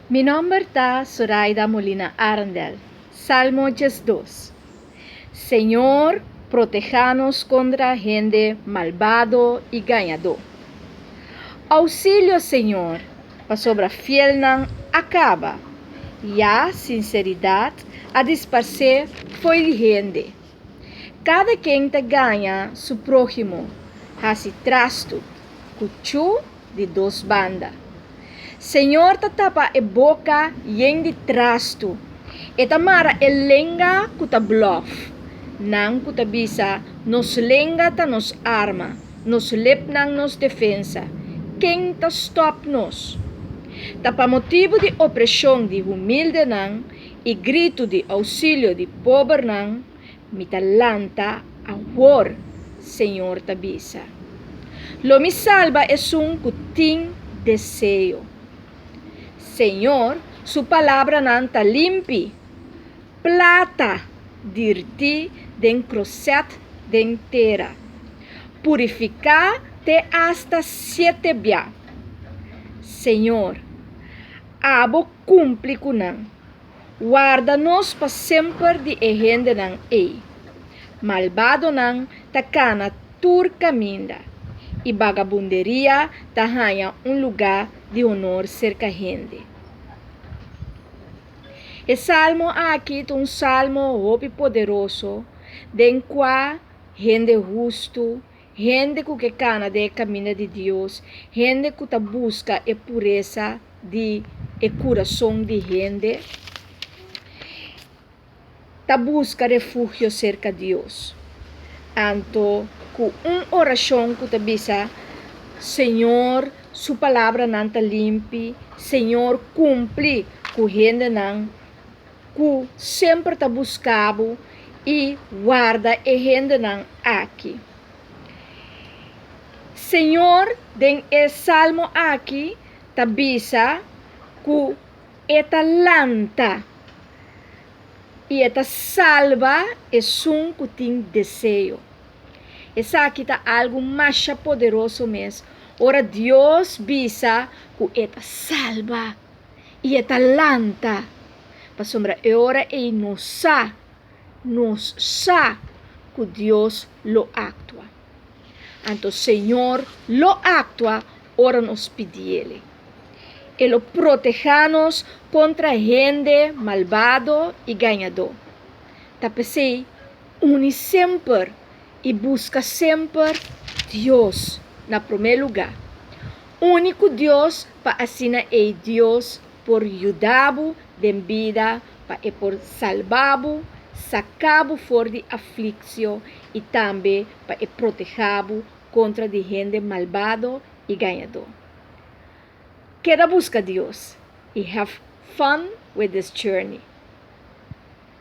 Mi nomber ta Soraida Molina Arendel. Salmo 12. Señor, protehá nos kontra hende malbado i gañadó. Ousilio, Señor, pasobra fielnan a kaba. Ya sinseridat a disparsé fo'i di hende. Kada ken ta gaña su próhimo, hasi trastu, kuchú di dos banda. Señor ta tapa e boka yen di trastu, E ta mara e lenga ku ta blòf. Nan ku ta bisa, Nos lenga ta nos arma, nos lepnan nos defensa, ken ta stòp nos? Ta pa motibu di opreshon di humildenan i gritu di ousilio di pobernan, mi ta lanta awor, Señor ta bisa. Lo mi salba esun ku tin deseo. Señor su palabranan ta limpi, plata dirtí den krosèt den tera, purifiká te asta siete bia. Señor, abo kumpli ku nan. Warda nos pa semper di e hendenan ei. Malbadonan ta kana tur kaminda, i bagabunderia ta haña un lugá di honor serka hende. E salmo aki ta un salmo hopi poderoso den kua hende hustu, hende ku ke kana den e kaminda di Dios, hende ku ta buska e puresa di e kurason di hende, ta buska refugio serka Dios. Anto ku un orashon ku ta bisa, Señor su palabranan ta limpi, Señor kumpli ku hendenan ku semper ta buska bo i warda e hendenan aki. Señor den e salmo aki ta bisa ku e ta lanta i e ta salba esun ku tin deseo. Esaki ta algu masha poderoso mes ora Dios bisa ku e ta salba i e ta lanta, pasobra e ora ei nos sa, nos sa ku Dios lo aktua. Anto Señor lo aktua ora nos pidiele. E lo protehá nos kontra hende malbado i gañadó. Ta p'esei, uni semper i buska semper Dios na promé lugá. Uni ku Dios pa asina ei Dios por yuda bo den bida pa e por salba bo, saka bo for di afliksio i tambe pa e protehá bo kontra di hende malbado i gañadó. Keda buska Dios i have fun with this journey.